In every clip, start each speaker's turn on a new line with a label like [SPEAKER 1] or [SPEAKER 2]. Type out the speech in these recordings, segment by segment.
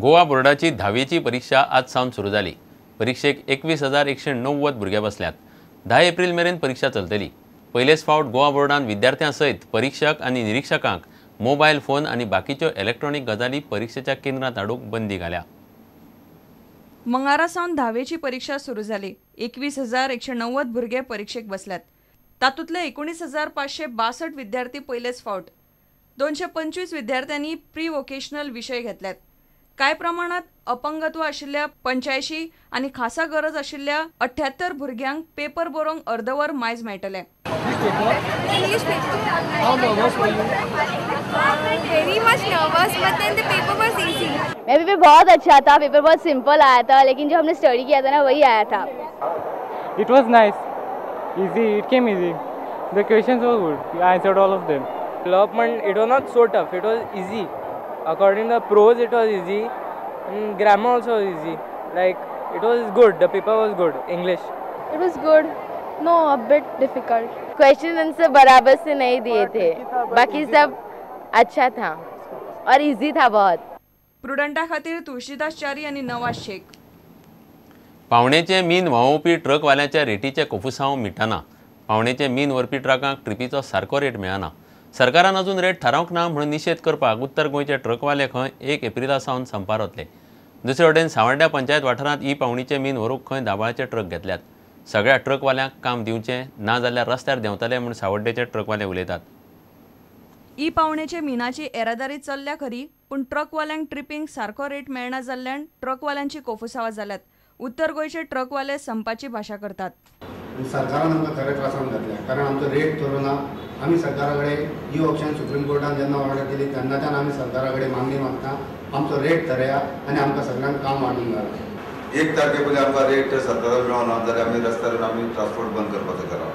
[SPEAKER 1] गोवा बोर्डाची धावेची परीक्षा आज सावन सुरू जाली. परीक्षेक 21,190 भुरगे बसल्यात. 10 एप्रिल मेरेन परीक्षा चलतली. पयलेच फावट गोवा बोर्डान विद्यार्थ्यां सयत परीक्षक आनी निरीक्षकांक मोबायल फोन आनी बाकीच्यो इलेक्ट्रॉनिक गजाली परीक्षेच्या केंद्रांत हाडूंक बंदी घाल्या.
[SPEAKER 2] मंगारा सावन धावेची परीक्षा सुरू जाली. 21,190 भुरगे परीक्षेक बसल्यात. तातूंतले 19,562 विद्यार्थी पयलेच फावट. 225 विद्यार्थ्यांनी प्री वोकेशनल विशय घेतल्यात. कांय प्रमाणात अपंगत्व आशिल्ल्या 85 आनी खासा गरज आशिल्ल्या 78 भुरग्यांक पेपर बरोवंक अर्दवर मायज मेळटले.
[SPEAKER 3] English paper. How nervous were you? Very much nervous, but then the paper was easy.
[SPEAKER 4] मेरा पेपर बहुत अच्छा था. पेपर बहुत सिंपल आया था, लेकिन जो हमने स्टडी किया था ना वही आया था.
[SPEAKER 5] It was nice, easy. It came easy. The questions were good. I answered all of them.
[SPEAKER 6] Development, it was not so tough. It was easy. According to the prose, it was easy. And grammar also was easy. Like, it was good. The paper was good. English.
[SPEAKER 3] It was good. No, a bit difficult.
[SPEAKER 4] Question answer बराबर से नहीं दिए थे, बाकी सब अच्छा था और easy था बहुत.
[SPEAKER 2] प्रुडंटा खातीर तुळशीदास च्यारी आनी नवाज शेख.
[SPEAKER 1] पावणेचे मीन व्हांवोवपी ट्रकवाल्यांच्या रेटीचे कोफुसांव मिटना. पावणेचे मीन व्हरपी ट्रकांक ट्रिपीचो सारको रेट मेळना. सरकारान अजून रेट थारावंक ना म्हणून निशेध करपाक उत्तर गोंयचे ट्रकवाले खंय 1 एप्रिला सावन संपार वतले. दुसरे वटेन सावड्ड्या पंचायत वाठारांत ई पावणीचे मीन व्हरूंक खंय दाबाळाचे ट्रक घेतल्यात. सगळ्या ट्रकवाल्यांक काम दिवचें ना जाल्यार रस्त्यार देंवतले म्हूण सावड्डेचे ट्रकवाले उलयतात.
[SPEAKER 2] ई पावणेचे मिनाची येरादारी चल्ल्या खरी, पूण ट्रकवाल्यांक ट्रिपींक सारको रेट मेळना जाल्ल्यान ट्रकवाल्यांची कोफुसावां जाल्यात. उत्तर गोंयचे ट्रकवाले संपाची भाशा करतात.
[SPEAKER 7] सरकारान आमकां खरें त्रासान घातल्या, कारण आमचो रेट थरोना. आमी सरकारा कडेन ही ऑप्शन सुप्रीम कोर्टान जेन्ना ऑर्डर दिली तेन्नाच्यान आमी सरकारा कडेन मागणी मागता आमचो रेट थरया आनी आमकां सगळ्यांक काम वाडून घाला.
[SPEAKER 8] 1 तारखे पयलीं आमकां रेट सरकारान मेळना जाल्यार आमी रस्त्यार आमी ट्रान्सपोर्ट बंद करपाचो थाराव.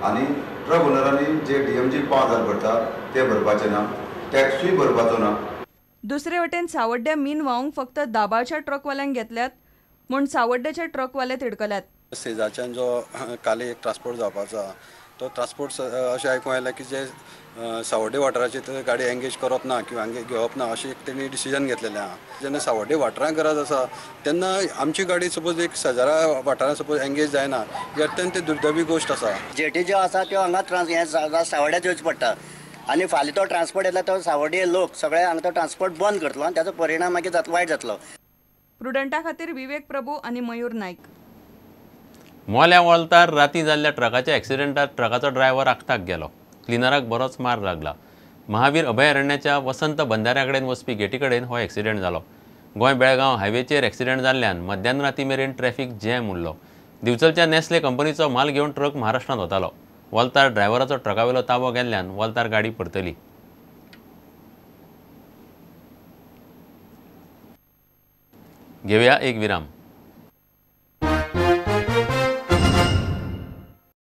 [SPEAKER 8] आनी ट्रक ओनरांनी जे DMG 5,000 भरता ते भरपाचे ना, टॅक्सूय भरपाचो ना.
[SPEAKER 2] दुसरे वटेन सावड्ड्या मीन व्हांवंक फक्त दाबाळच्या ट्रकवाल्यांक घेतल्यात म्हूण सावड्ड्याचे ट्रकवाले तिडकल्यात.
[SPEAKER 9] सेजाच्यान जो काल एक ट्रान्सपोर्ट जावपाचो आहा तो ट्रान्सपोर्ट अशें आयकूंक आयलां की जे सावड्डे वाठाराचे थंय गाडी एंगेज करप ना किंवा घेवप ना अशें एक तेणी डिसिजन घेतलेलें आहा. जेन्ना सावड्डे वाठारांत गरज आसा तेन्ना आमची गाडी सपोज एक शेजारा वाठारांत सपोज एंगेज जायना ही अत्यंत दुर्दैवी गोश्ट आसा.
[SPEAKER 10] जेटी ज्यो आसा त्यो हांगा सावड्ड्याच येवचें पडटा आनी फाल्यां तो ट्रान्सपोर्ट येतलो तो सावड्डे लोक सगळे हांगा तो ट्रान्सपोर्ट बंद करतलो आनी ताचो परिणाम मागीर वायट जातलो.
[SPEAKER 2] प्रुडंटा खातीर विवेक प्रभू आनी मयूर नायक.
[SPEAKER 1] मोल्या वोल्तार राती जाल्ल्या ट्रकाच्या एक्सिडेंटात ट्रकाचो ड्रायव्हर आक्ताक गेलो. क्लिनराक बरोच मार लागला. महावीर अभयारण्याच्या वसंत बंधाऱ्या कडेन वचपी गेटी कडेन हो एक्सिडेंट जालो. गोंय बेळगांव हायवेचेर एक्सिडेंट जाल्ल्यान मध्यान राती मेरेन ट्रॅफिक जॅम उरलो. दिवचलच्या नेस्ले कंपनीचो माल घेवन ट्रक महाराष्ट्रांत वतालो. वोल्तार ड्रायव्हराचो ट्रकावेलो ताबो गेल्ल्यान वोल्तार गाडी परतली. घेवया एक विराम.